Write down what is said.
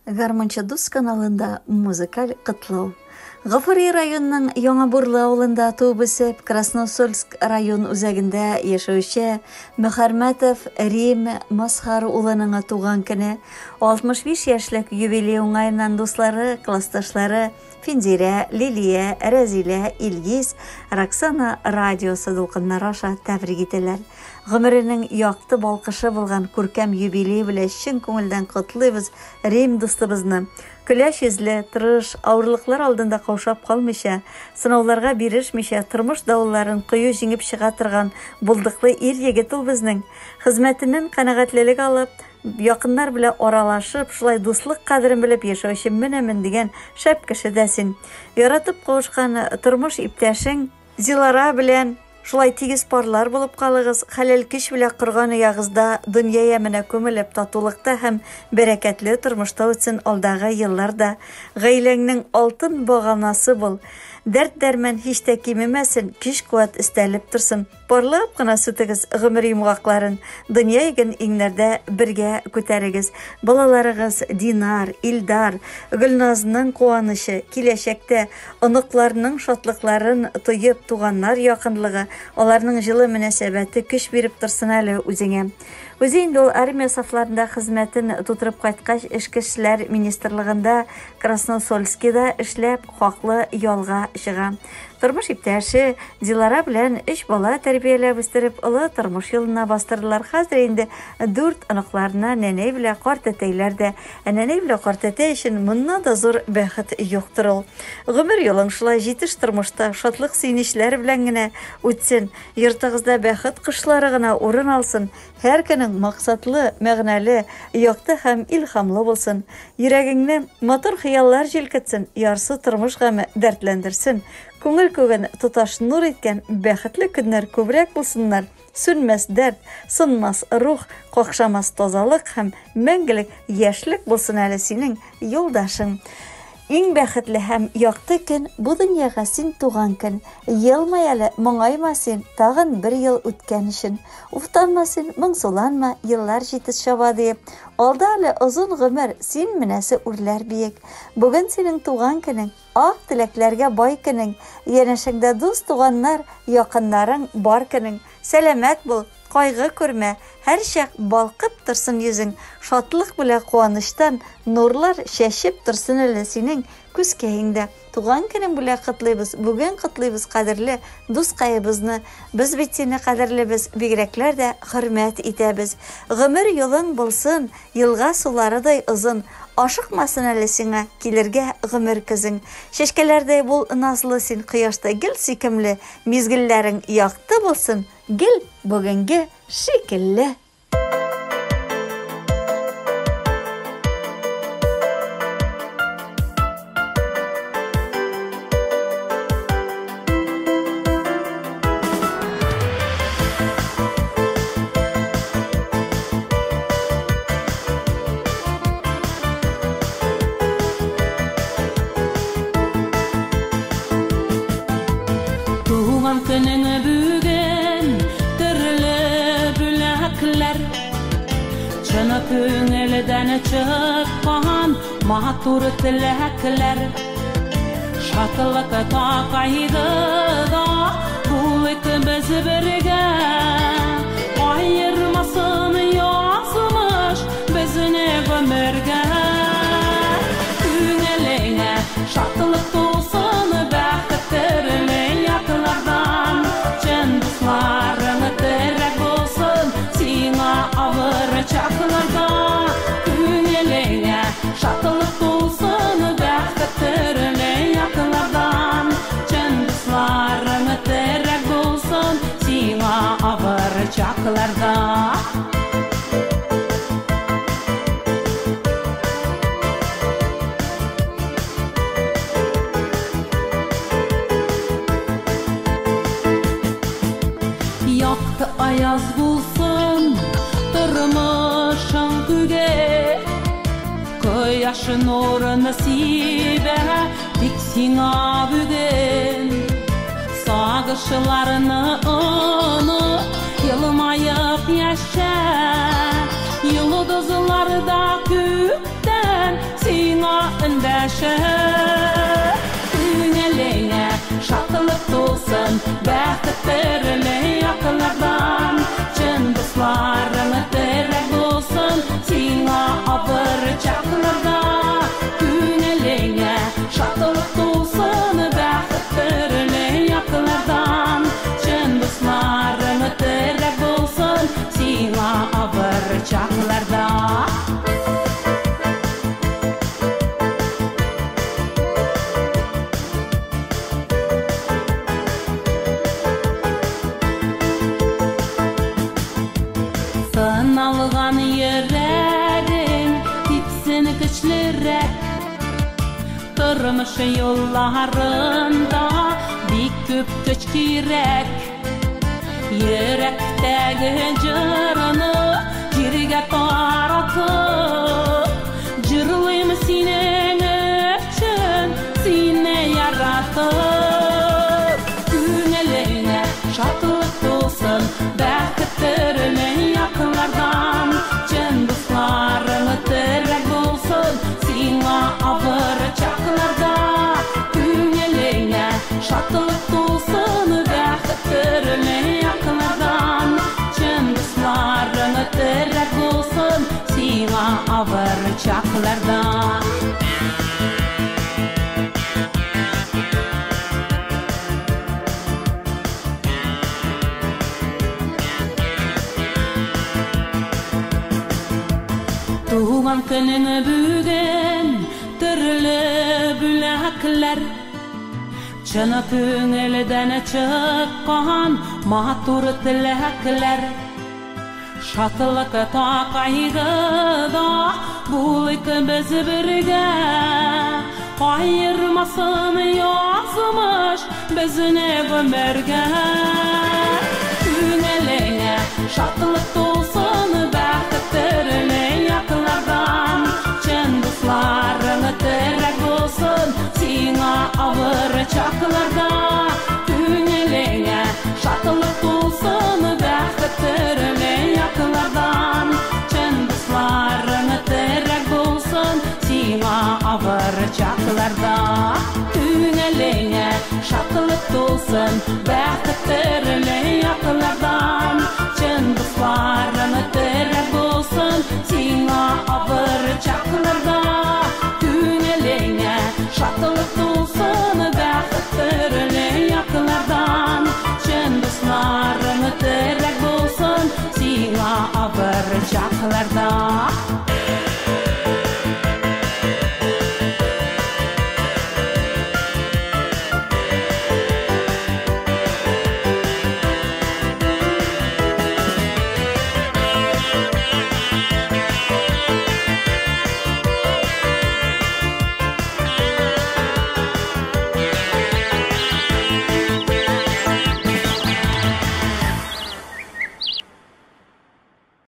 Гармунчы дус каналында музыкаль котлау. Гафури районының Яңа Бурлы авылында туып үсеп, Красноусольск район үзәгендә яшәүче Мөхәрмәтов Рим Масхар улының туган көне 65 яшьлек юбилей уңаеннан дуслары, классташлары Финдирә, Лилия, Рәзилә, Илгиз, Роксана радиосы дулкыннары аша тәбрик итәләр. Гомеренең якты балкышы булган күркәм юбилей белән чын күңелдән котлыйбыз Рим дустыбызны. Көләч йөзле, тырыш, авырлыклар алдында каушап калмыйча, сынауларга бирешмичә, тормыш давылларын кыю җиңеп чыга торган булдыклы ир-егет ул безнең. Хезмәтеннән канәгатьлелек алып, якыннар белән аралашып, шулай дуслык кадерен белеп яшәүче менәмен дигән шәп кеше дә син. Яратып кавышкан тормыш иптәшең Зилара белән шулай тигез парлар булып калыгыз, хәләл көч белән корган оягызда дөнья яменә күмелеп, татулыкта һәм бәрәкәтле тормышта үтсен алдагы еллар да. Гаиләңнең алтын баганасы бул. Дәрт-дәрмән һич тә кимемәсен, көч-куәт өстәлеп торсын. Парлап кына сүтегез гомер йомгакларын, дөнья йөген иңнәрдә бергә күтәрегез. Балаларыгыз Динар, Илдар, Гөлназның куанычы, киләчәктә оныкларның шатлыкларын тоеп, туганнар якынлыгы, аларның җылы мөнәсәбәте көч биреп торсын әле үзеңә. Үзе инде ул армия сафларында хезмәтен тутырып кайткач, Эчке эшләр министрлыгында Красноусольскийда эшләп, хаклы ялга чыга. Тормыш иптәше Дилара белән өч бала тәрбияләп үстереп, олы тормыш юлына бастырдылар. Хәзер инде дүрт оныкларына нәнәй белән картәтәйләр дә. Ә нәнәй белән картәтәй өчен моннан да зур бәхет юктыр ул. Гомер юлың шулай җитеш тормышта, шатлык-сөенечләр белән генә үтсен. Йортыгызда бәхет кошлары гына урын алсын. Һәр көнең максатлы, мәгънәле, якты һәм илһамлы булсын. Йөрәгеңне матур хыяллар җилкетсен, ярсу тормыш гаме дәртләндерсен. Күңел күген тоташ нур иткән бәхетле көннәр күбрәк булсыннар. Сүнмәс дәрт, сынмас рух, какшамас тазалык һәм мәңгелек яшьлек булсын әле синең юлдашың. Иң бәхетле һәм якты көн бу дөньяга син туган көн. Елмай әле, моңайма син, тагын бер ел үткән өчен. Уфтанма син, моңсуланма, еллар җитез чаба диеп. Алда әле озын гомер, син менәсе үрләр биек. Бүген синең туган көнең, ак теләкләргә бай көнең. Янәшәңдә дус-туганнар, якыннарың бар көнең. Сәламәт бул, кайгы күрмә, һәрчак балкып торсын йөзең, шатлык белән куанычтан нурлар чәчеп торсын әле синең күзкәеңдә. Туган көнең белән котлыйбыз, бүген котлыйбыз кадерле дускаебызны. Без бит сине кадерлебез, бигрәкләр дә хөрмәт итәбез. Гомер юлың булсын, елга суларыдай озын, ашыкмасын әле сиңа килергә гомер көзең. Чәчкәләрдәй бул назлы син, кояштай гел сөйкемле, мизгелләрең якты булсын, гел бүгенге шикелле. Туган көнең бүген төрле бүләкләр, чын күңелдән чыккан матур теләкләр. Шатлык та кайгыда булыйк без бергә, аермасын язмыш безне гомергә. Күңелеңә шатлык тулсын, бәхет төрле яклардан, чын дусларың терәк булсын сиңа авыр чакларда. Күңелеңә шатлык тулсын, бәхет төрле яклардан, чын дусларың терәк булсын сиңа авыр чакларда. Якты аяз булсын тормышың күге, кояш нурын сибә тик сиңа бүген. Сагышларны оныт, елмаеп яшә, йолдызлар да күктән көндәше. Күңелеңә шатлык тулсын, бәхет төрле яклардан. Чын дусларың терәк булсын сиңа авыр чакларда. Күңелеңә шатлык тулсын, бәхет төрле яклардан. Чын дусларың терәк булсын сиңа авыр чакларда. Сыналган йөрәгең типсен көчлерәк. Тормыш юлларында бик күп көч кирәк. Йөрәктәге җырны җиргә таратып, җырлыйм синең өчен, сине яратып. Күңелеңә шатлык тулсын, бәхет төрле яклардан. Чын дусларың терәк булсын сиңа авыр чакларда. Күңелеңә шатлык тулсын, бәхет төрле яклардан. Чын дусларың терәк булсын сиңа авыр чакларда. Туган көнең бүген төрле бүләкләр, чын күңелдән чыккан матур теләкләр. Шатлыкта, кайгыда булыйк без бергә, аермасын язмыш безне гомергә. Күңелеңә шатлык тулсын, бәхет төрле яклардан. Чын дусларың терәк булсын сиңа авыр чакларда. Күңелеңә шатлык тулсын, бәхет төрле яклардан. Чын дусларың терәк булсын сиңа авыр чакларда. Күңелеңә шатлык тулсын, бәхет төрле яклардан. Чын дусларың терәк булсын сиңа авыр чакларда. Күңелеңә шатлык тулсын, бәхет төрле яклардан. Чын дусларың терәк булсын сиңа авыр чакларда.